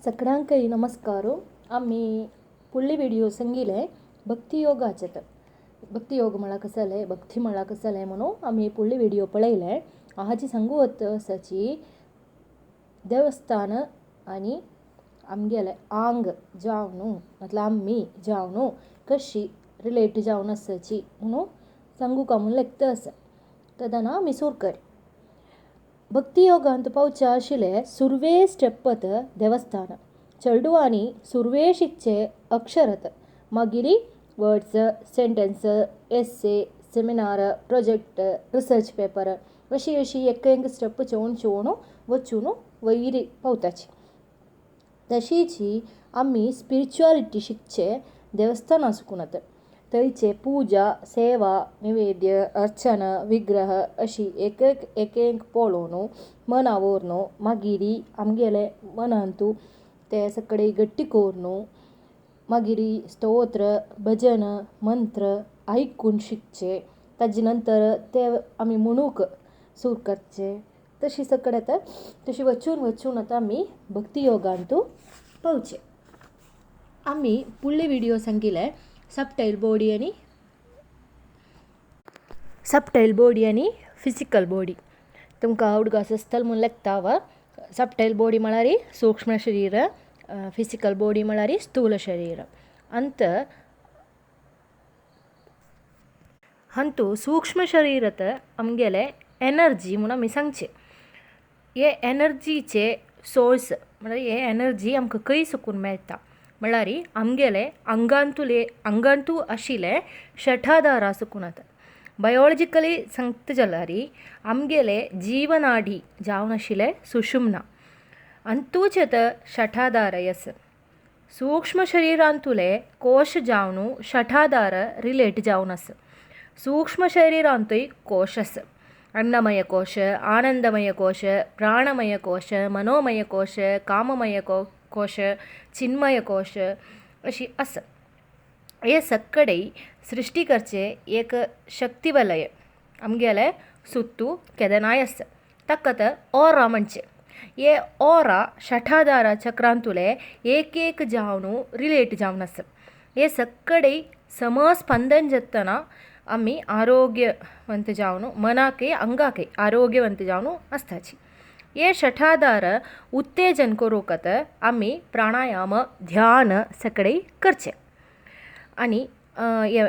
सगळ्यांकय नमस्कार. आमी फुडली व्हिडिओ सांगिले भक्ती योगाचे. भक्ती योग म्हळ्यार कसलें, भक्ती म्हळ्यार कसलें म्हणून आमी फुडली व्हिडिओ पळयले. हाजी सांगू आसाची देवस्थान आनी आमगेले आंग जावन मतलब आमी जावन कशी रिलेट जावन आसाची म्हणून सांगू का म्हूण लेखता आसा. तेदना आमी सुरू कर. भक्ती योगांत पावचे आशिल्ले सुरवे स्टेपत देवस्थान चेडवांनी सुरवे शिकचे अक्षरत, मागीर words, sentence, essay, seminar, project, research paper अशी अशी एक एक स्टेप चोवन चोवन वचून वयर पावताची. तशीच आमी स्पिरिच्युअलिटी शिकचे देवस्थान सुकून थंयचे पुजा, सेवा, नैवेद्य, अर्चना, विग्रह अशी एक एक एक एक पळोवन मना व्हरून मागीर आमगेले मनांतू ते सगळे गट्टी करून मागीर स्तोत्र, भजन, मंत्र आयकून शिकचे. ताजे नंतर ते आमी म्हणूंक सुरू करचे. तशी सगळे आतां तशी वचून वचून आतां आमी भक्ती योगांतू पावचे. आमी फुडले व्हिडिओ सांगिले सबटायल बॉडी आनी सबटायल बॉडी आनी फिजिकल बॉडी. तुमकां उडगास आसतलो म्हूण लेखता हांव. सबटायल बॉडी म्हळ्यार सूक्ष्म शरीर, फिजिकल बॉडी म्हळ्यार स्थूल शरीर. अंत अंतू सूक्ष्म शरीरात आमगेले एनर्जी म्हूण आमी सांगचे. हे एनर्जीचे सोर्स म्हळ्यार हे एनर्जी आमकां खंय सुकून मेळटा म्हळ्यार आमगेले आंगांतुले आंगांतू आशिल्ले षठाधारा सुकून आतां बायोलॉजिकली सांगता जाल्यार आमगेले जिवनाडी जावन आशिल्ले सुषुम्ना अंतूच षठाधार आसा. सूक्ष्म शरिरांतुले कोश जावन षठाधार रिलेट जावन आसा. सूक्ष्म शरिरांतूय कोश आसा. अन्नमय कोश, आनंदमय कोश, प्राणमय कोश, मनोमय कोश, काममय कोश, चिन्मय कोश अशी आसा. हे सगळे सृश्टी करचे एक शक्ती वलय आमगेले सुत्तू केदनाय आसा. ताका ओरा म्हणचे. हे ओरा षठाधारा चक्रांतुले एक एक जावन रिलेट जावन आसा. हे सगळे समस्पंदन जातना आमी आरोग्यवंत जावन मनाकय अंगाकय आरोग्यवंत जावन आसताची. हे षठाधार उत्तेजन करूंक आमी प्राणायाम, ध्यान सगळे करचे आनी हे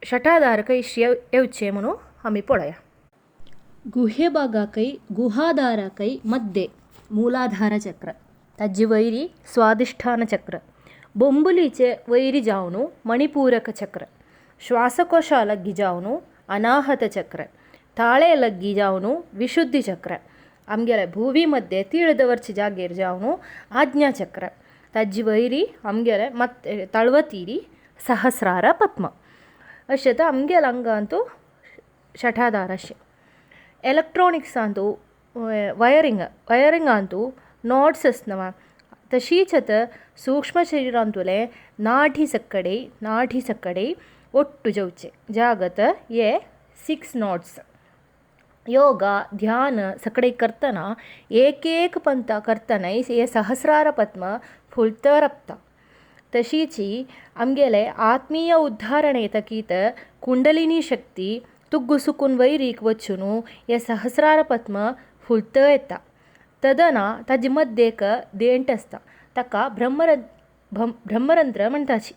षठाधार कशी येवचे म्हणून आमी पळोवया. गुहे भागाकय गुहाधाराकय मध्य मूलाधार चक्र, ताजे वयरी स्वादिष्ठान चक्र, बोंबुलीचे वयरी जावन मणिपूरक चक्र, श्वासकोशा लागीं जावन अनाहत चक्र, ताळे लागीं जावन विशुद्धी चक्र, आमगेले भुवी मध्य तीळ दवरचे जागेर जावन आज्ञा चक्र, ताजे वयरी आमगेले मत तळवतीरी सहस्रार पद्म. अशें तर आमगेले आंगांतू षठाधार अशें. एलेक्ट्रोनिक्सांतू वयरींग वयरिंगांतू नोट्स आसना तशीच आतां सूक्ष्म शरिरांतुले नाठी सकडे नाठी सकडे ಒಟ್ಟು जावचे जागत हे 6 नोट्स. योगा, ध्यान सगळे करतना एक एक पंथ करतना हे सहस्रार पद्म फुलता रपता. तशीच आमगेले आत्मीय उद्धारण येतकीत कुंडलिनी शक्ती तुग्गु सुकून वयरीक वचून हे सहस्रार पद्म फुलता येता. तदना ताजे मध्य एक देंट आसता ताका ब्रह्मरंध्र म्हणटाची.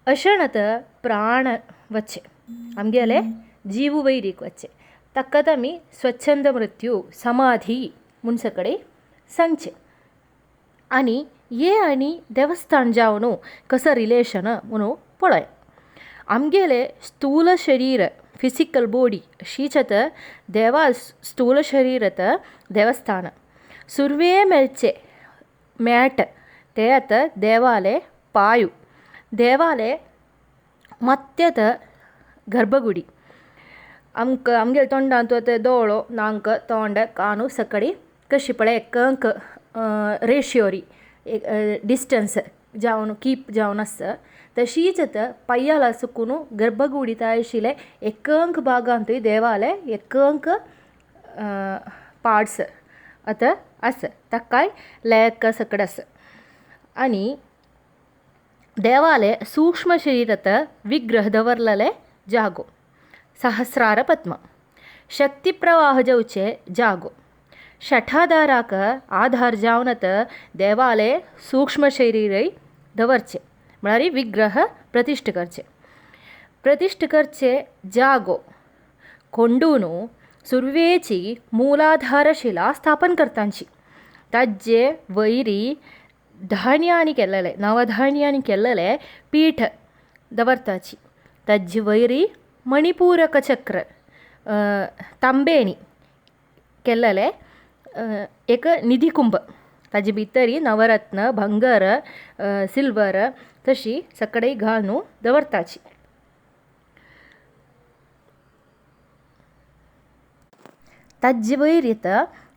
अशें आतां प्राण वचचे आमगेले जीव वयरीक वचचे ताकात आमी स्वच्छंद मृत्यू, समाधी म्हूण सगळे सांगचे. आनी हे आनी देवस्थान जावन कसो रिलेशन म्हणून पळय. आमगेले स्थूल शरीर फिजिकल बॉडी अशीच आतां देवा स्थूल शरीर आतां देवस्थान. सुरवे मेळचे मॅट ते आतां देवाले पांय, देवाले मत्य गर्भगुडी. आमकां आमगेले तोंडांत आतां दोळो, नाक, तोंड, कानू सगळी कशी पळय एक रेशियोरी डिस्टन्स जावन कीप जावन आसा. तशीच आतां पांयाला सुकून गर्भगुडी थंय आशिल्ले एकंक भागांतूय देवाले एकंक पार्ट्स आतां आसा. ताकाय लेक सगळें आसा. आनी देवाले सूक्ष्म शरीरांत विग्रह दवरलेले जागो सहस्रार पद्म शक्ती प्रवाह जावचे जागो शठाधाराक आधार जावन देवाले सूक्ष्म शरीरय दवरचे म्हळ्यार विग्रह प्रतिश्ठ करचे. प्रतिश्ठ करचे जागो कोंडून सुरवेची मुलाधार शिला स्थापन करतांची. ताजे वयरी धान्यांनी केल्लेले नवधान्यांनी केल्लेले पीठ दवरताची. ताजे वयरी मणिपूरक चक्र तांबेणी केल्लेले एक निधीकुंभ ताजे भितरी नवरत्न भांगर सिल्वर तशी सगळे घालून दवरताची. ताजे वयर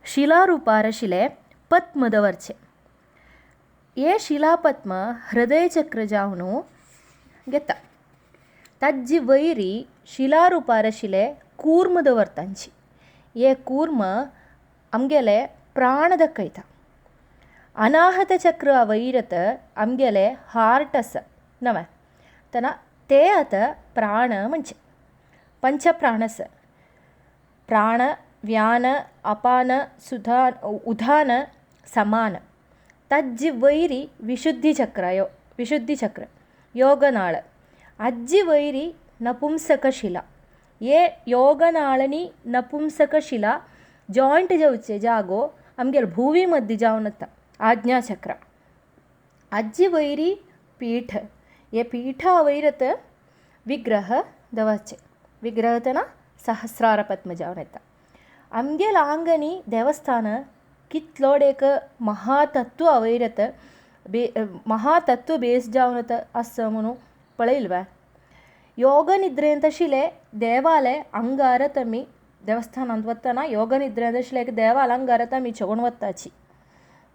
शिलारुपार आशिल्ले पद्म दवरचे. हे शिलापद्म हृदयचक्र जावन घेता. ताजे वयरी शिलारुपार आशिल्ले कूर्म दवरतांची. हे कूर्म आमगेले प्राण दाखयता. अनाहत चक्र वयरत आमगेले हार्ट आसा नवें तेन्ना ते आतां प्राण म्हणजे पंचप्राण आसा. प्राण व्यान अपान सुधान उधान समान. ताजे वयरी विशुद्धी चक्र यो विशुद्धी चक्र योगनाळ आजी वयरी नपुंसकशिला. हे योगनाळ आनी नपुंसकशिला जॉयंट जावचे जागो आमगेले भुंवी मद्दी जावन वता आज्ञाचक्र. आजी वयरी पीठ हे पीठा वयर विग्रह दवरचे. विग्रह तेन्ना सहस्रार पद्म जावन येता. आमगेले आंगणी देवस्थान कितलो एक महातत्व वयर महातत्व बेस जावन आसा म्हणून पळयल्लें. योग निद्रेंत आशिल्ले देवाले अंगार आमी देवस्थानांत वतना योग निद्रेंत आशिल्ले एक देवाले अंगार आमी चोवन वताची.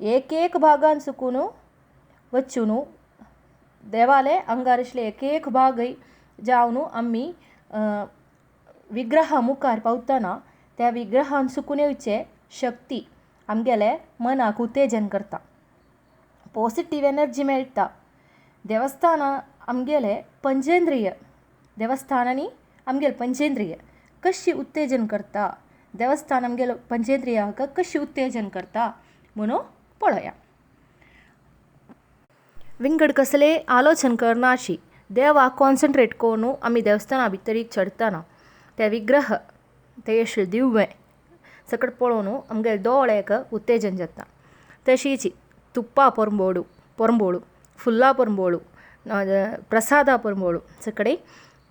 एक एक भागान सुकून वचून देवाले अंगार आशिल्ले एक एक भागय जावन आमी विग्रहा मुखार पावतना त्या विग्रहान सुकून येवचे शक्ती आमगेले मनाक उत्तेजन करता. पॉजिटीव एनर्जी मेळटा. देवस्थानां आमगेले पंचेंद्रिय देवस्थानांनी आमगेले पंचेंद्रिय कशी उत्तेजन करता देवस्थान आमगेले पंचेंद्रियाक कशी उत्तेजन करता म्हणून पळोवया. विंगड कसले आलोचन करनाशी देवाक कॉन्सन्ट्रेट करून आमी देवस्थाना भितर चडतना ते विग्रह ते आशिल्ले दिव्य सगळें पळोवन आमगेले दोळ्याक उत्तेजन जाता. तशीच तुप्पा पोरंबोळू पोरंबोळू फुलां पोरंबोळू प्रसादा पोरंबोळू सगळे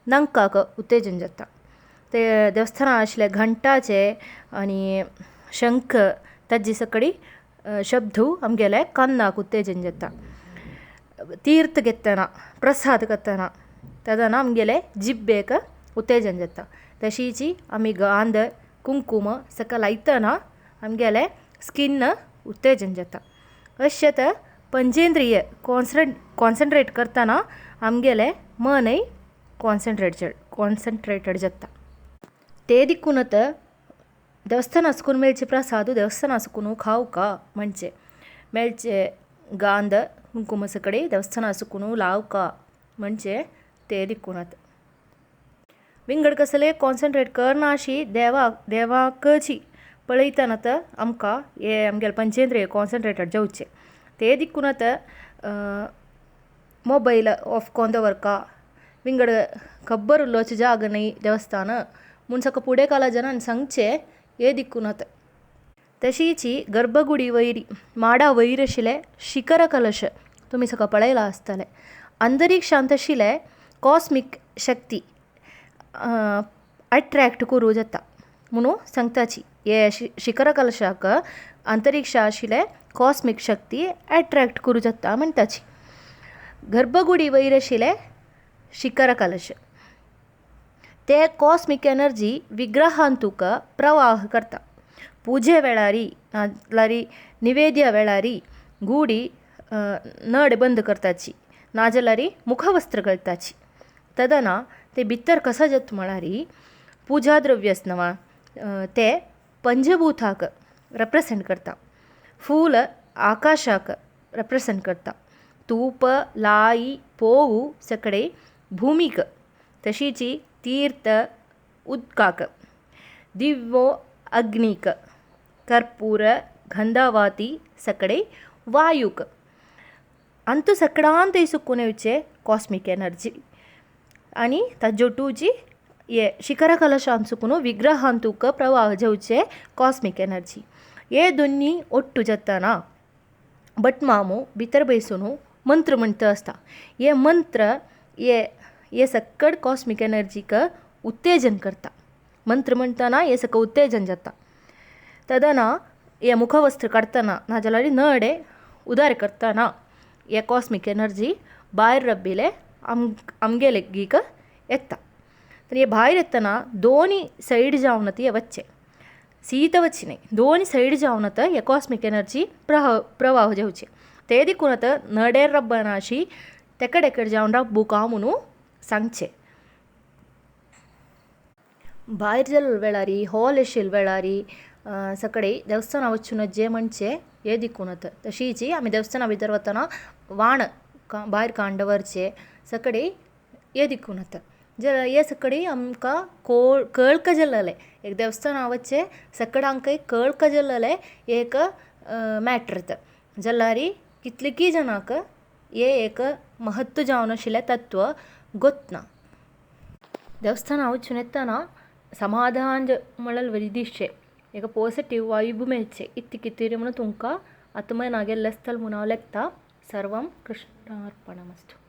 नंकाक उत्तेजन जाता. ते देवस्थानार आशिल्ले घंटाचे आनी शंख ताजे सगळी शब्द आमगेले कानाक उत्तेजन जाता. तीर्थ घेतना प्रसाद करतना तेन्ना आमगेले जिब्बेक उत्तेजन जाता. तशीच आमी गांध कुंकूम सगळें लायतना आमगेले स्किन उत्तेजन जाता. अशें पंचेंद्रिय कॉन्सन्ट्रेट करतना आमगेले मनय कॉन्सन्ट्रेटेड जाता. ते दिकूनत देवस्थाना सुकून मेळचे प्रसाद देवस्थाना सुकून खावका म्हणजे मेळचे गांध कुंकूम सगळे देवस्थाना सुकून लावका म्हणजे ते दिकूनत. विंगड कसले कॉन्सन्ट्रेट करनाशी देवाक देवाकची पळयतना तर आमकां हे आमगेले पंचेंद्रिय कॉन्सन्ट्रेटेड जावचे. ते दिकूनत मोबायल ऑफ करून दवरका विंगड खबर उलोवचे जाग न्हय देवस्थान म्हूण सगळें फुडें काला जनान सांगचें हे दिकूनत. तशीच गर्भगुडी वयरी माडा वयर आशिल्ले शिखर कलश तुमी सगळें पळयलां आसतलें. अंतरिक्षांत आशिल्ले कॉस्मीक शक्ती अट्रॅक्ट करूं जाता म्हणून सांगताची. हे शिखर कलशाक अंतरिक्षा आशिल्ले कॉस्मीक शक्ती एट्रॅक्ट करूं जाता म्हणटाची. गर्भगुडी वयर आशिल्ले शिखर कलश ते कॉस्मीक एनर्जी विग्रहान तुका प्रवाह करता. पुजे वेळारी नाजाल्यार निवेद्या वेळारी गुडी नड बंद करताची नाजाल्यार मुखवस्त्र घालताची. तेन्ना ते भितर कसो जाता म्हळ्यार पुजा द्रव्य आसता न्हू ते पंचभूताक रेप्रेसेंट करता. फूल आकाशाक रेप्रेसेंट करता. तूप लाई पोवू सकडे भूमिक तशीची तीर्थ उदकाक दिव्वो अग्नीक कर्पूर गंधावाती सकडे वायूक अंतु सकडांत सुकून येवचे कॉस्मीक एनर्जी आनी ताजोटूची ये शिखर कलशांत सुकून विग्रहांतूक प्रवाह जेवचे कॉस्मीक एनर्जी हे दोनी ಒಟ್ಟು जाताना भटमामू भितर बैसून मंत्र म्हणटा आसता. हे मंत्र हे हे सक्कड कॉस्मीक एनर्जीक उत्तेजन करता. मंत्र म्हणटना हे सगळें उत्तेजन जाता. तदना हे मुखवस्त्र काडटना नाजाल्यार नडे उदार करतना हे कॉस्मीक एनर्जी भायर रब्बिले आमगे लेगीक येता. तर हे भायर येतना दोनी सायड जावन ती वच्चें सीत वच्ची न्हय दोनी सायड जावन हे कॉस्मीक एनर्जी प्रवाह जावचे ते देखून आतां नडेर रब्बना अशी तेकडेकड जावन रब्बुका म्हणून सांगचें. भायर जाल्ले वेळारी हॉल आशिल्ले वेळारी सकडे देवस्थाना वचून जे म्हणचे हे देखून आतां तशीच आमी देवस्थाना भितर वतना वाण भायर काडून दवरचे सकडे हे देखून आतां हे सकडे आमकां कळका जाल्लें एक देवस्थाना वच्चें सकडांक कळका जाल्लें एक मॅटर तें जाल्यार कितलेकी जाणांक हें एक महत्व जावन आशिल्लें तत्व गोतना. देवस्थाना वचून येतना समाधान म्हणल्यार दिसचें एक पॉजिटीव वायब मेळचें इतलें कितें म्हणून तुमकां आत्मना गेल्लें आसतलें म्हूण हांव लेखता. सर्वं कृष्णार्पणमस्तु.